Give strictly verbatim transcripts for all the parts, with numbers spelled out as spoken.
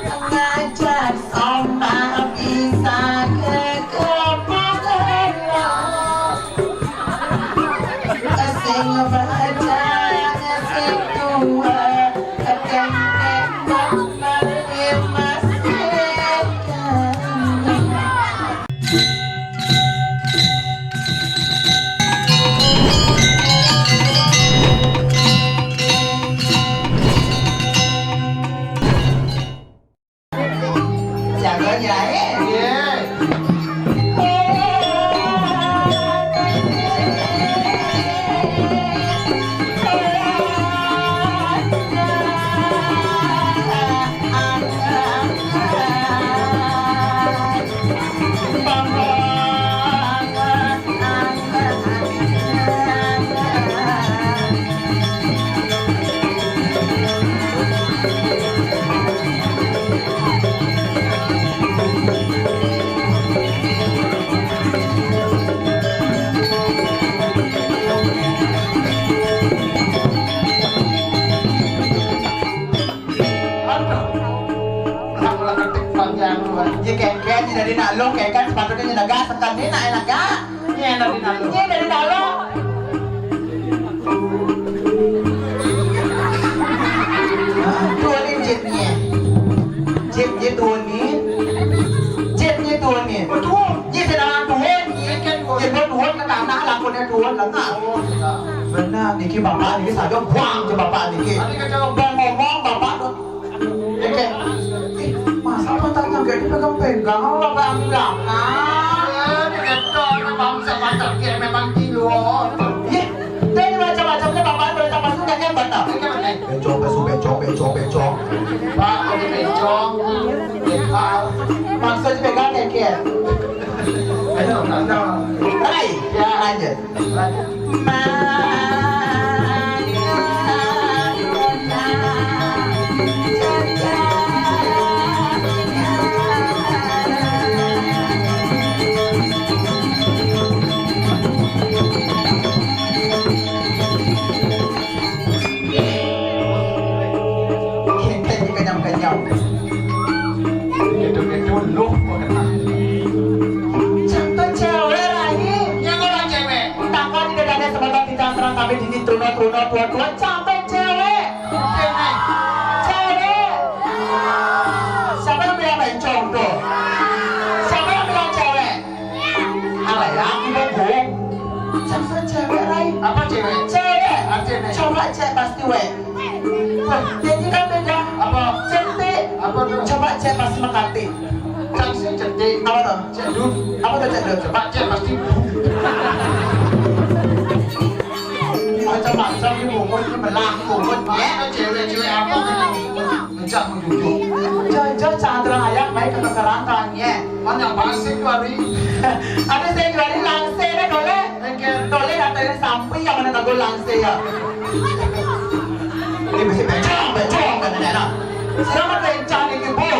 Ngajak sombah bisa kekepalan. Sing bajang sing tua, kengkeng menerima setan. Jago nyai. Aduh. Lah, lah, ketik panjang lu, ah. Ye, kengken, ye, dari nak lo, kengken, sepatutnya ye negak, sekan ni nak ye negak. Ye, dari nak lo. Ye, dari nak lo. Tuh, ni jitnya. Jitnya tuh, ni. Jitnya tuh, ni. Betul. Ye, sedang tuh, ni. Kengken, kok. Ye, tuh, tuh, ke tanah, lakonnya tuh, lengah. Oh, ya. Benar, niki bapak niki saja buang ke bapak niki. Tadi kata bang ngomong, bapak tuh. Oke. Ih, masa apa tanya gak dipegang-pegang sama bapak aku belakang? Eh, diketok, memang bisa baca, dia memang kilo. Ih, dari macam-macamnya bapak, dari macam masuk gak hebat, ah? Oke, oke. Becok, besu, becok, becok, becok. Pak, oke, becok. Pak. Maksudnya pegang ya, Kian? Ayo, lanjut. Hai, ya, lanjut. Kita dikenyang-kenyang. Itu, itu lu kok kena. Contoh cewek lagi. Yang orang cewek. Takon di dadanya semoga kita terang kami di truna-truna tua-tua. Contoh cewek. Cewek. Cewek. Siapa yang bilang bencong tuh? Siapa yang bilang cewek? Apa ya? Aku nunggu. Jangan cewek, Rai. Apa cewek? Cewek. Artinya? Coba cek pasti, wek. Wah, jadi kan beda. Apa? Cantik. Apa tuh? Coba cek pasti mekati. Cantik, cantik. Apa tuh? Cek dulu. Apa tuh, cek dulu? Coba cek pasti. Macam-macam ini, bungut ini, belah bungut, ya. Mana cewek-cewek apa ini? Ngejak menjujur. Jojo, Chandra, ayah, baik ketukeran tangannya. Mana yang pasti, Bari? Ada saya jualin langsir, ya, boleh? Oke. Boleh, datangin sampai yang mana kagak langsir, ya. Ini mesti becong, becong, kan, ada. Siapa bencong ini, Bu?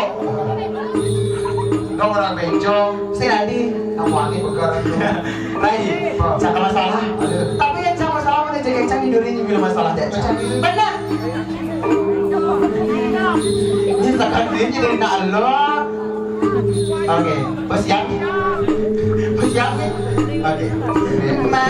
Dong orang bencong. Si Adi. Yang wangi pegar itu. Baik, cak masalah. Tapi yang cak masalah mana cek cak tidur ini bila masalah cek. Benar. Ini tekan dia jadi nak lo. Oke, bos siap. Bos siap. Oke. Ma.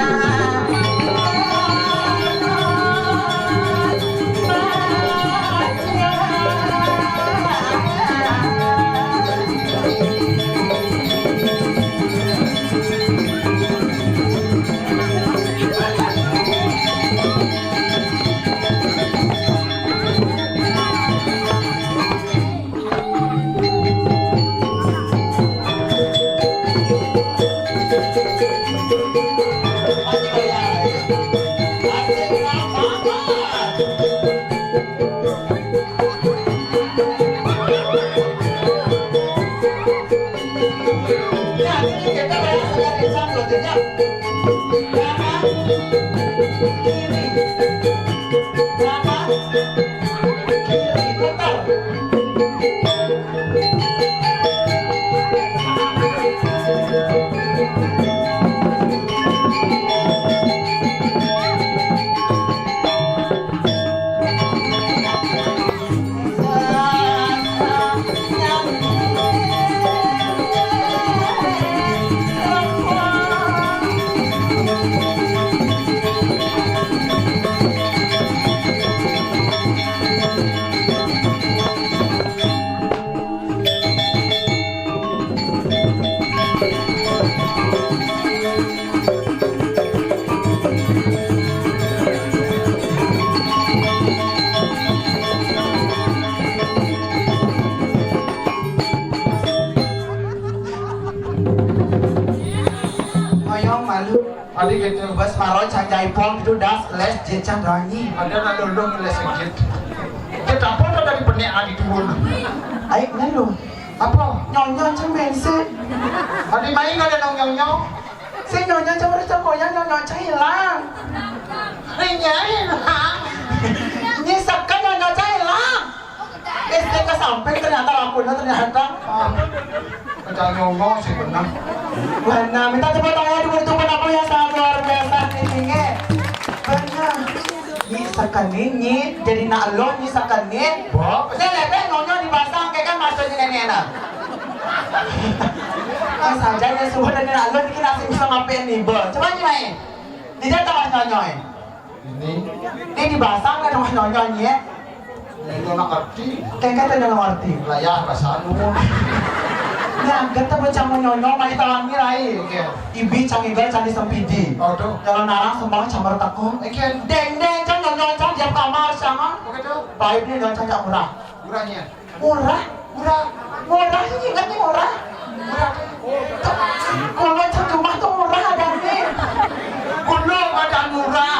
Gitu. Bas maro cang jaipong itu das les jecang dangi. Ada nak lolong les sakit. Kita pun ada di penek adi turun. Ayo nyalu. Apa? Nyonyo cang bensin. Adi main ada nong nyonyo. Si nyonyo cang udah cang koyang nyonyo cang hilang. Rinya hilang. Nyisakan nyonyo cang hilang. Istri ke samping ternyata lakunya ternyata. Ah. Pecah nyongo sih benar. Benar, minta tepuk tangan dulu untuk penampil yang sangat luar biasa nih, tinggi. Benar. Nyi sekenin, nyi jadi nak lo nyi sekenin. Bob. Saya lihat nyonyo dipasang kayak kan maksudnya nenek enak. Nah, saja yang subuh dan nak lo ini masih bisa ngapain nih, Bo. Coba nyi main. Dia tak mas nyonyo ini. Ini. Ini dibasang kan rumah nyonyo ni, eh? Nyonyo nak ngerti. Kengke tanya ngerti. Lah ya, bahasa anu. Ini agak tak bocah nyonyo, mari tawangi rai. Oke. Ibi cang igal cang disempidi. Oh, tuh. Kalau narang sembang camar teko. Oke. Deng deng cang nyonyo cang diam kamar cang. Oke, tuh. Baik ni nyonyo cang cak murah. Murahnya. Murah? Murah. Murah ni ingat ni murah. Murah. Kalau cang rumah tu murah ada ni. Kulo ada murah.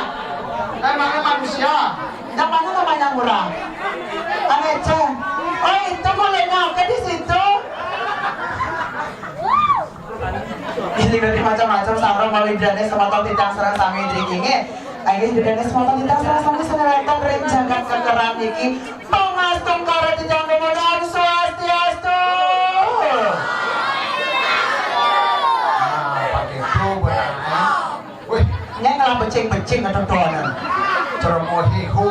Emangnya manusia. Yang mana namanya murah? Aneh cang. Oh itu boleh nyampe di situ. Ini berarti macam-macam sarung mau idane sama tau titang serang sami diri kinge. Ayo idane sama tau titang serang sami senerakan ring jagat kekeran niki. Pangastung karo titang demonan swastiastu. Nah, pakai pro benar. Wih, nyai ngelah becing-becing atau tuanan. Ceromoh hihu.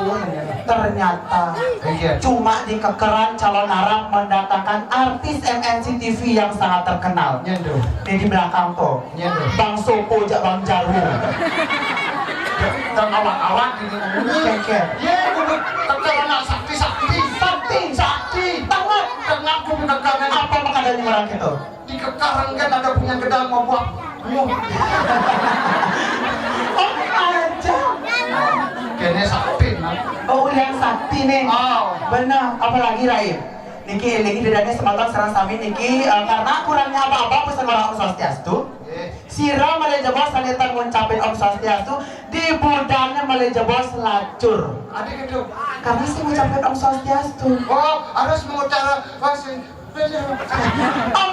Ternyata iya. Cuma di kekeran calon arang mendatangkan artis M N C T V yang sangat terkenal. Nyendu. Ini di belakang tuh. Nyendu. Bang Sopo jak Bang Jaru. Dan awak-awak ini ngomongnya. Kengke. Ye, kudu tekan anak sakti-sakti. Sakti. Sakti. Tengah. Tengah kudu tekan. Apa makanya orang itu? Di kekarang kan ada punya gedang mau buat. Oh, aja. Kene sakti, nah. Oh, yang sakti nih. Oh. Benar, apalagi Rai. Niki elingi dedane semeton sareng sami niki, eh, karena kurangnya apa-apa pesan orang Om Swastiastu. Nggih. Sira malih jebos sane ten ngucapin Om Swastiastu, di budane malih jebos lacur. Ada gitu. Karena sing ngucapin Om Swastiastu. Oh, harus mengucapkan Om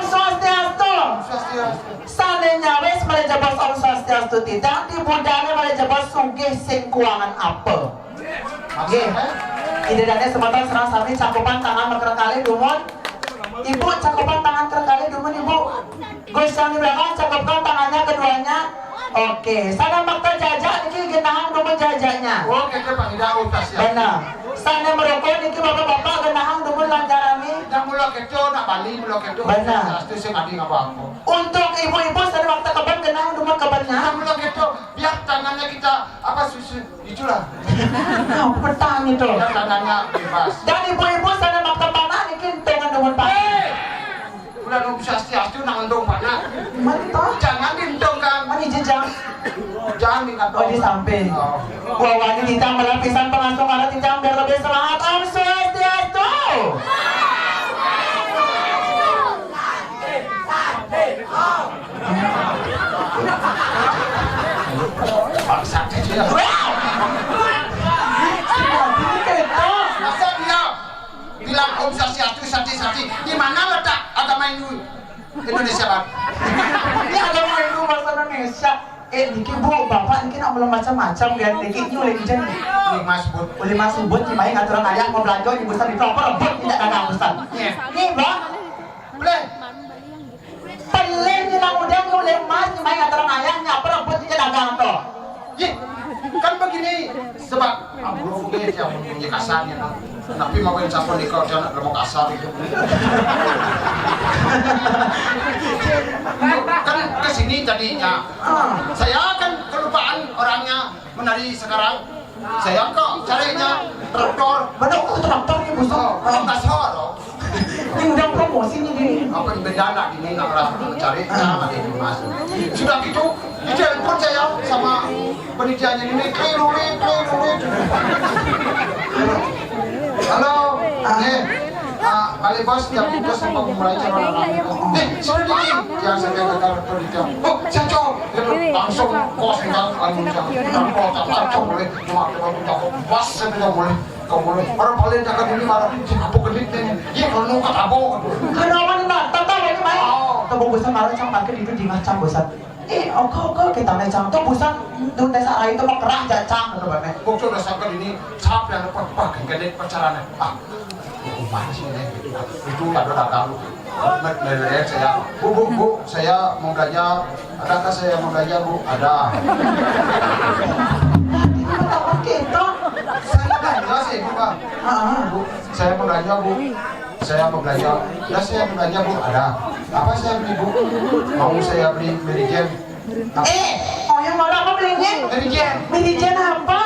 Swastiastu. Swastiastu. Sane nyawis malih jebos Om Swastiastu tidak, di budane malih jebos sugih sing kuangan apa. Nggih. Ida dane semeton sareng sami cakupan tangan mekreng kalih dumun. Ibu cakupan tangan kereng kalih dumun Ibu. Gus yang di belakang cakupkan tangannya keduanya. Oke, sana makta jajak niki genahang dumun jajaknya. Oh, kita panggil jauh kasih. Benar. Sana merokok niki bapak-bapak genahang dumun lancarami. Yang mula keco nak Bali mula keco. Benar. Itu sih tadi apa-apa. Untuk ibu-ibu sana makta keben genahang dumun kebennya. Yang mula keco biar tangannya kita apa susu itulah. Nah, petang itu. Biar tangannya bebas. Dan ibu-ibu sana makta panah niki entungan dumun panah. Hei! Udah nunggu sasti-asti nak entung panah. Mantap. Jangan dientungkan. Mani jejang. Jangan minta. Oh, di samping. Oh. Wah, wani titang melapisan pengantung arah titang biar lebih semangat. Om Swastiastu. Bangsat aja ya. Masa dia bilang Om Swastiastu, sati-sati. Di mana letak agama Hindu Indonesia, Bang? Ini agama Hindu bahasa Indonesia. Eh, niki Bu, Bapak niki nak belum macam-macam ya, niki nyuling jen. Ulih Mas Bud. Ulih Mas Bud, di main aturan ayah mau belanja di besar itu apa rebut tidak dagang besar. Iya. Nih, Bang. Boleh. Pelin ni nang udah nyuling Mas, di main aturan ayahnya apa rebut tidak dagang tuh. Ih, kan begini, sebab ambruk ge ya punya kasarnya kan. Tapi mau yang siapa nikah dia nak mau kasar itu. Kan ke sini tadinya. Ah. Saya kan kelupaan orangnya menari sekarang. Saya kok carinya traktor. Benar kok traktor nih busuk. Oh, traktor. Ini udah promosi nih, Dini. Apa yang beda nak ini nak orang cari nama ini Mas. Sudah gitu, ditelepon saya sama penitianya ini, keliru, keliru. Halo, eh, Ah, balik bos, jam tiga sampai mulai calon anak. Eh, sudah dingin. Jangan sampai gagal kerja. Oh, cocok. Gitu. Langsung kos tinggal, langsung cocok. Nah, kos cocok boleh. Cuma kita cocok. Bos saya tidak boleh. Kamu boleh. Orang paling cakap ini marah. Siapa genit nih? Iya, kalau nungkat abo. Kenapa nih, Mak? Tata ini, Mak. Oh. Tunggu, bisa marah, cang pakai itu di macam bosan. Eh, oke, oke, kita nih, cang. Tuh bosan, tuh desa lain tuh mau kerah, cang, gitu, Mak. Bos sudah sampai ini, siapa yang dapat? Wah, gede pacarannya. Ah, mana sih ini? Itu ada dagang. Melihat saya, "Bu, bu, bu, saya mau belanja. Adakah saya mau belanja, Bu?" "Ada." Saya belanja sih, Bu, Pak. "Ah, Bu, saya mau belanja, Bu. Saya mau belanja." "Ya, saya mau belanja, Bu." "Ada." "Apa saya beli, Bu?" "Mau saya beli Mary Jane." "Eh, oh, yang mau apa belinya?" "Mary Jane." "Mary Jane apa?"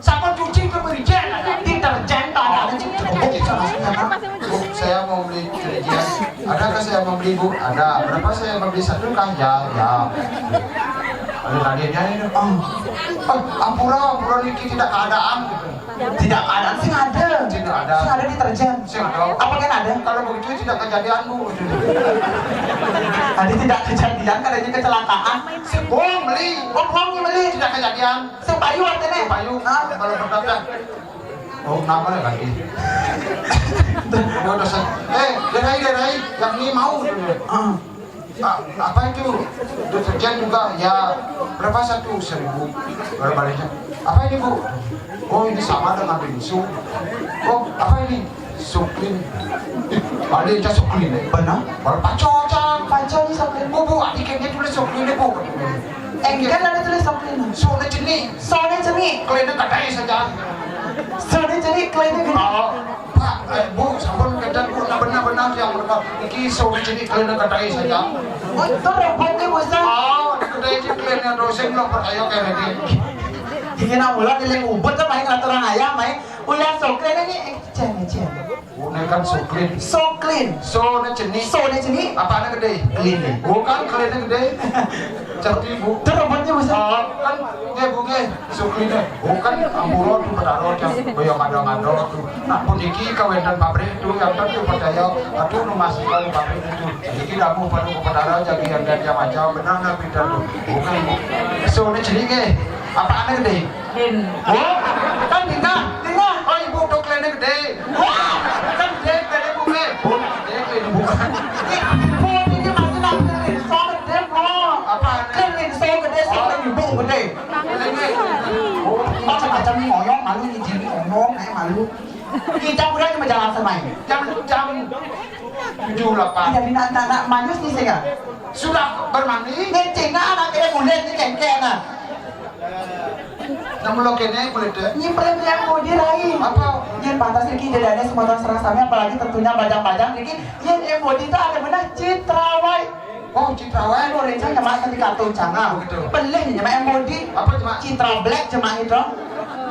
Sabun cuci ke Merijen, deterjen, tanah cuci, cukup bisa maksudnya, kan? "Bu, saya mau beli Merijen. Adakah saya mau beli, Bu?" "Ada." "Berapa saya mau beli satu kah?" "Ya, ya." Ada tadi aja itu. Oh. Oh, ampura, ampura niki tidak keadaan gitu. Tidak keadaan sih ada. Tidak ada. Sih ada deterjen. Sih ada. Apa kan ada? Kalau begitu tidak kejadian, Bu. Ada tidak kejadian, kan ada kecelakaan. Si Bung beli. Oh, Bung beli. Tidak kejadian. Sepayu artinya? Sepayu. Ah. Kalau berkata, oh, nama lagi. Udah, udah, eh, Derai, Derai, yang ini mau, gitu. Ah. "Ah, apa itu? Deterjen juga, ya, berapa satu?" "Seribu." Baru baliknya, "Apa ini, Bu?" "Oh, ini sama dengan Bingsu." "Oh, apa ini?" "Suklin." Ada yang Suklin, eh? Benar. Baru paco, Cang. Paco ini Suklin. "Bu, Bu, adik ini tulis Suklin, Bu." Enggal ada tulis Suklin. Sone jenik. Sone jenik. Kliennya kadai saja. Sone jenik, kliennya gede. Oh, Pak, eh, Bu, sampun kedan, Bu, nah, benar-benar yang benar. Iki sore jenik kliennya kadai saja. Oh, itu robotnya, Bos. Oh, kadai sih kliennya dosen lo percaya kayak ini. Ini nak mula di ubut apa yang aturan ayam, eh? Ulah Suklin ini, eh, cen, cen. Ini kan Suklin. Suklin. Sone jenik. Sone jenik. Apa anak gede? Kliennya. Bukan kliennya gede. Cerdi, Bu. Itu robotnya, Bos. Oh, kan, ya, Bu, ya. Suklin, ya. Bukan ampura tuh, Petaro, yang boyong ada-ada tuh. Nah, puniki kawéntenan pabrik tuh, yang tuh percaya, aduh, nu masih kalau pabrik itu. Iki namu pada ke Petaro, jadi yang dan yang macam, benar nggak, pinter tuh? Bukan, Bu. Sone jenik, eh. Apa anak gede? Din. Oh, kan Dina, Dina. Oh, ibu tuh kliennya gede. Wah, kan gede, gede, Bu, eh. Oh, gede, gede, bukan. Ibu ini masih nak gede, soalnya gede, Bu. Apa? Kan gede, soalnya gede, soalnya ibu gede. Gede, gede. Oh, macam-macam nih, ngomong, malu nih, Jimmy, ngomong, eh, malu. Kita udah cuma jalan sama ini. Jam, jam tujuh delapan. Jadi nak, nak, nak, manyus nih, saya. Sudah bermandi? Ngeceng, nah, anak dia bulan nih, kengkeng, nah. Namun lo kene kulit deh. Nyimpen yang mau diraih. Apa? Yang pantas iki dadane semotor serang sami, apalagi tentunya bajang-bajang iki. Yang yang mau itu ada benar Citrawai. Oh, Citrawai. Lo rencana sama tadi kartu canga. Begitu. Pelih nih, sama yang mau di. Apa cuma? Citra Black cuma itu.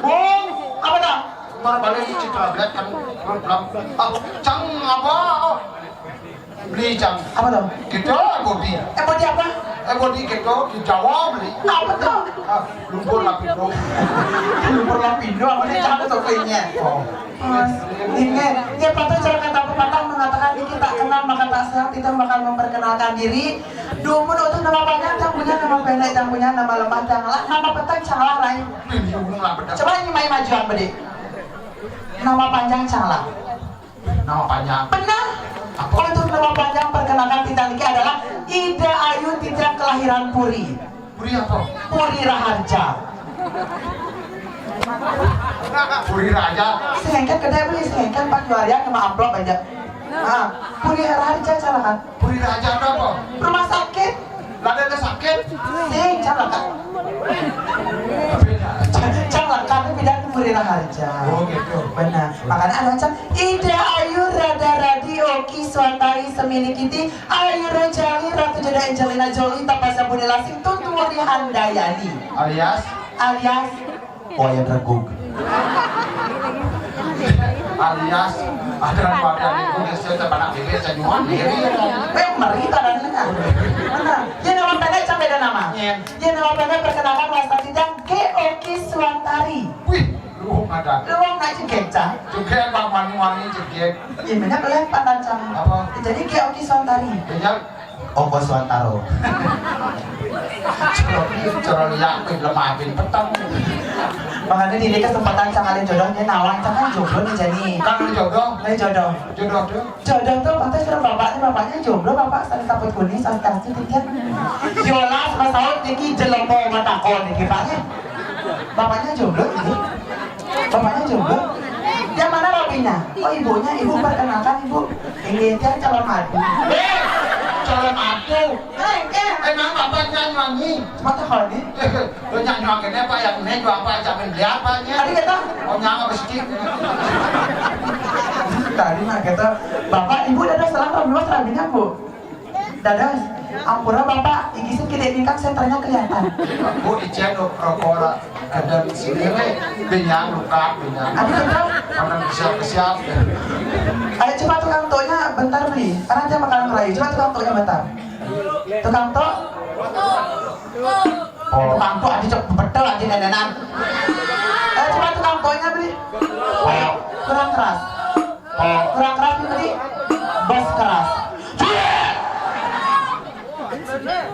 Oh, apa dah? Baru balik di Citra Black kan. Belum. Ah, cang apa? Oh. Beli, Cang. Apa tuh? Kita body. Eh, body apa? Eh, body kita di Jawa beli. Apa tuh? Ah, lumpur lapindo. Lumpur lapindo, apa nih, Cang, tuh kuenya? Oh. Mas, ini, ya, patah cara kata pepatah mengatakan, "Iki tak kenal maka tak sayang," tidak bakal memperkenalkan diri. Dumun untuk nama panjang, cang punya nama pendek, cang punya nama lemah, cang lah, nama peteng, cang lah, lain. Bingung lah, bedak. Coba ini main majuan, Bedi. Nama panjang, cang lah. Nama panjang. Benar. Apa? Untuk nama panjang, perkenalkan, titang niki adalah Ida Ayu, titang kelahiran Puri. Puri apa? Puri Raharja. Puri Raja. Sengket kedai beli sengket, Pak, jual ya, nama amplop aja. Ah, Puri Raharja, silakan. Puri Raja ada apa? Rumah sakit. Lah, ada sakit? Sing, cang lah, Kak. Cang lah, kami pindah ke Puri Raharja. Oh, gitu. Benar. Makanya ada macam Ida Ayu, Rada Radi, Oki Swatari, Semini Kiti, Ayu Rojali, Ratu Jada, Angelina Jolie, Tapasa Budi Lasing, Tutu Wuri Handayani. Alias? Alias Wayan Regug. Alias ada pada itu, saya tak pernah bebek, saya nyuan diri. Eh, meri tadanya. Mana? Ya, nama pendek sampai ada nama. Iya. Ya, nama pendek, perkenalkan, wasta tidak, G Oki Swatari. Wih, Duh, mata. Lu wong nak jegek, Cang? Jegek apa, wani-wani jegek? Iya, banyak lempar, Cang. Apa? Jadi kayak Oki Suantari. Banyak. Opo Suantaro. Cara, cara liak kuwi lemah bin peteng. Makanya di ini kesempatan Cang ada jodohnya, nawan Cang kan jomblo nih, jadi. Kan ada jodoh? Ada jodoh. Jodoh tuh? Jodoh tuh, Pak, terus bapaknya, bapaknya jomblo, bapak saya takut kuning, saya kasih tiket. Yolas, Mas Saud, niki jelema matakon niki, Pak, ya. Bapaknya jomblo, ini. Bapaknya jomblo. Yang mana rabinya? Oh, ibunya, ibu perkenalkan, ibu. Ini dia calon madu. Eh, calon madu. Eh, eh. Emang bapaknya nyanyi? Mata kau ini. Lu nyanyi apa? Yang ini juga apa? Jamin beli apa nya? Tadi kata. Oh, nyang apa sedikit? Tadi mah kata, "Bapak, Ibu, dados salam, Pak, Mas, rabinya, Bu." Dados, ampura, Bapak, iki sing kidek ningkang senternya kelihatan. Bu, ijen rokok ora. Kadang sini, weh. Benyang, luka, benyang. Aduh, betul. Mana kesiap-kesiap. Ayo, cepat tukang toknya bentar, beli. Karena dia bakalan merayu. Cepat tukang toknya bentar. Tukang tok. Oh. Tukang tok, adi cek betul, adi nenenan. Ayo, cepat tukang toknya, beli. Oh. Kurang keras. Oh. Kurang keras, beli. Bas keras.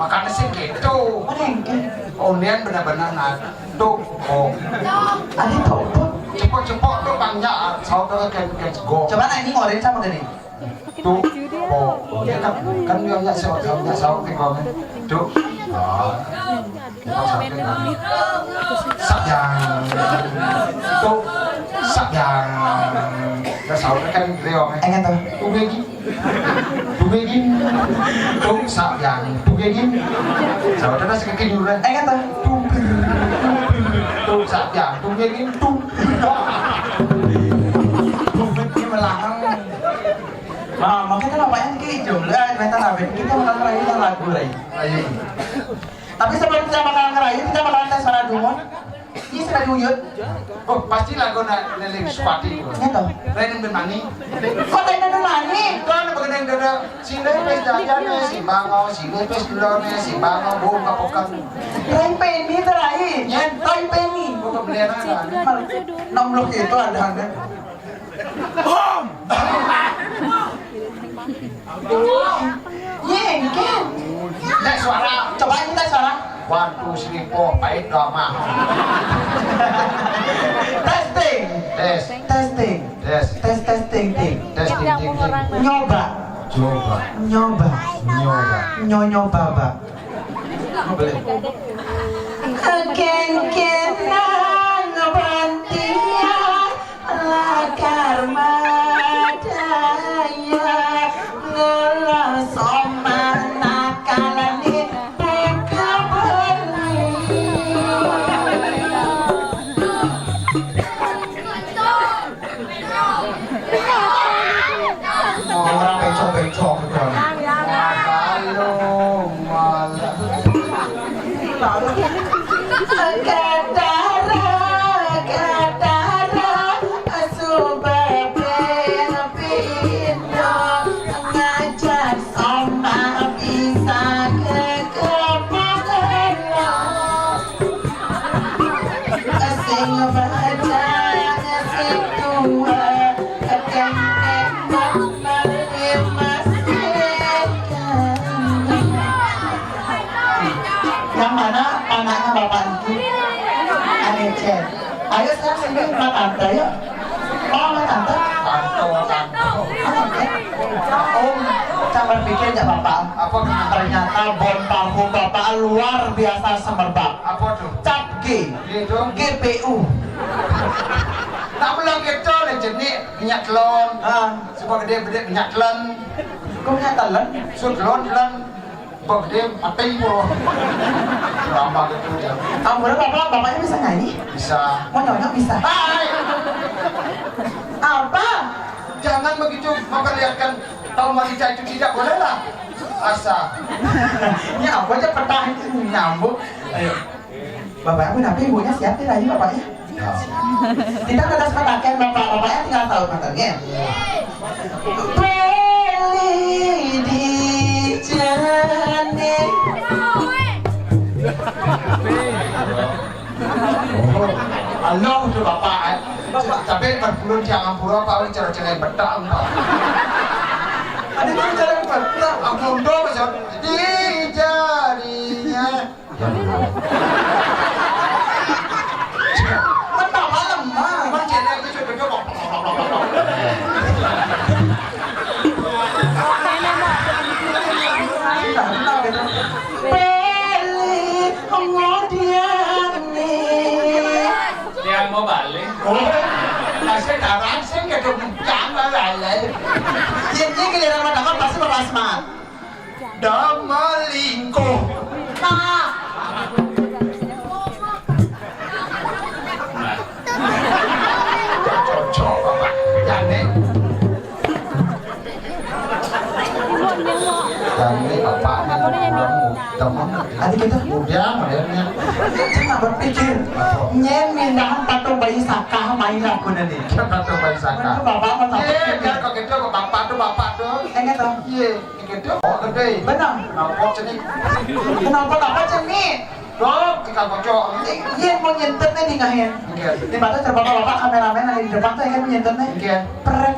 Makanya sih gitu. Mana yang kayak? Oh, nian benar-benar nah. Tuh, oh. Adi tok, tok. Cepok-cepok tuh, Bang, ya. Saudara kan, kan, go. Coba nanya ngorin sama gini. Tuh, oh, oh, ya kan, kan dia nyak sawat, nyak sawat di komen. Tuh, ah, kita sampai kan. Sak yang, tuh, sak yang. Ya, sawat kan dia, eh. Enggak tuh. Tuh, Begi. Tuh, Begi. Tuh, sak yang. Tuh, Begi. Sawat ada sekali dulu, eh. Enggak tuh. Tuh, Begi. Tuh, sak yang. Tuh, Begi. Tuh. Tuh, Begi melahang. Nah, mungkin kan bapaknya kayak jomblo, ya, ternyata rapi. Kita bakal merayu yang lagu lain. Ayo. Tapi sebelum kita bakal ngerayu, kita bakal tes suara dulu. Ini sudah diuyut. Oh, pasti lagu nak neling sepati. Iya toh. Lain yang mani. Kok lain yang mani? Kau nak begeneng dada. Sile pes jajane, si bango, sile pes dulone, si bango bu kapokan. Rai peni terai. Yen. Rai peni. Bukan belian ada. Nomor itu ada. Hom! Ye, Ken. Tes suara. Coba ini tes suara. One, two, three, four, five, drama. Testing. Tes. Testing. Tes. Tes, testing, ting. Tes, ting, ting, ting. Nyoba. Coba. Nyoba. Nyoba. Nyonyo baba. Boleh. Ken-ken nang bantian. Lakar madaya ngelos omah nakalane buka beli. Orang pecok-pecok kan. Malu, malu. Katara, katara, subabe pino ngajak sama bisa kekepokan. Sing bajang, sing tua, kadang tembak mati masih. Yang mana anaknya Bapak itu? Anecen. Ayo sekarang sini sama tante, yuk. Oh, sama tante. Tante, tante. Anecen. Oh, saya berpikir aja Bapak. Apa? Ternyata bon parfum Bapak luar biasa semerbak. Apa tuh? Cap G. Gitu. G P U. Nak belum gitu, lah jenik minyak telon. Ah. Supaya gede-gede minyak telon. Kok minyak telon? Su telon, telon. Supaya gede, mati pun. Lama gitu ya. Ampun, Bapak, Bapaknya bisa nyanyi? Bisa. Mau nyonyok bisa? Hai. Apa? Jangan begitu memperlihatkan kaum wanita itu, tidak boleh lah. Asa. Ini apa aja petah ini nyambung. Ayo. Bapak, aku tapi ibunya siap tidak, ini bapaknya? Ya. Kita ada sepatakan bapak-bapaknya tinggal tahu matanya. Beli di jane. Oh, Halo, udah bapak, eh. Bapak. Tapi perlu jangan pura, Pak, cara-cara yang betak, Pak. Ada cara-cara yang betak. Aku udah, Mas, di jarinya. Betak malam, Mas. Emang cewek itu sudah kok. Pilih kemudian nih. Dia mau balik. Oh, masih darah sih, gak ada bujang lah, lah. Ini giliran mah dapat pasti Bapak Asma. Damel lingkuh. Nah. Cocok, Bapak. Jane. Jane, Bapak, nih, pulang, temen. Adi kita. Udah, modelnya. Saya nggak berpikir. Nyén mindahan patung bayi Saka, main aku nanti. Patung bayi Saka. Bener, Bapak, mau takut. Iya, biar kok gitu, Bapak tuh, Bapak tuh. Enggak tuh. Iya. Gede, oh, gede. Benar. Kenapa sih? Kenapa, kenapa, Cemi? Loh, kita kocok. Iya, mau nyentet nih di ngahin. Iya. Di mata terbapak-bapak kameramen ada di depan tuh, yang mau nyentet nih. Iya. Pret.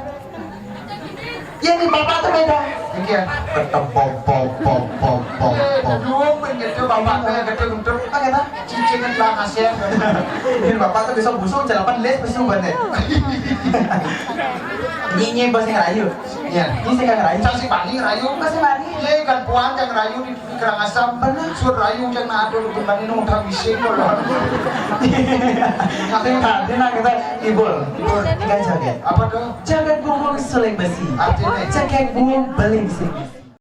Iya, di bapak tuh beda. Iya. Betul, pom, pom, pom, pom, pom, pom. Iya, dulu, gede, bapak tuh yang gede, gede. Apa kata? Cincin lah, kasihan. Ini bapak tuh bisa busung, jalapan les, busung banget. Ini, ini bahasa ngerayu. Iya. Ini saya ngerayu. Saya sih paling ngerayu. Masih paling. Iya, kan puan yang ngerayu di, di Karangasem. Benar. Sur rayu yang nak ada lu kembali nung udah bising kalau. Ini nah, kita ibul. Ibul. Ikan jaget. Apa tuh? Jagat Bungkung Suling Besi. Artinya? Jagat Bungkung Beling Sing.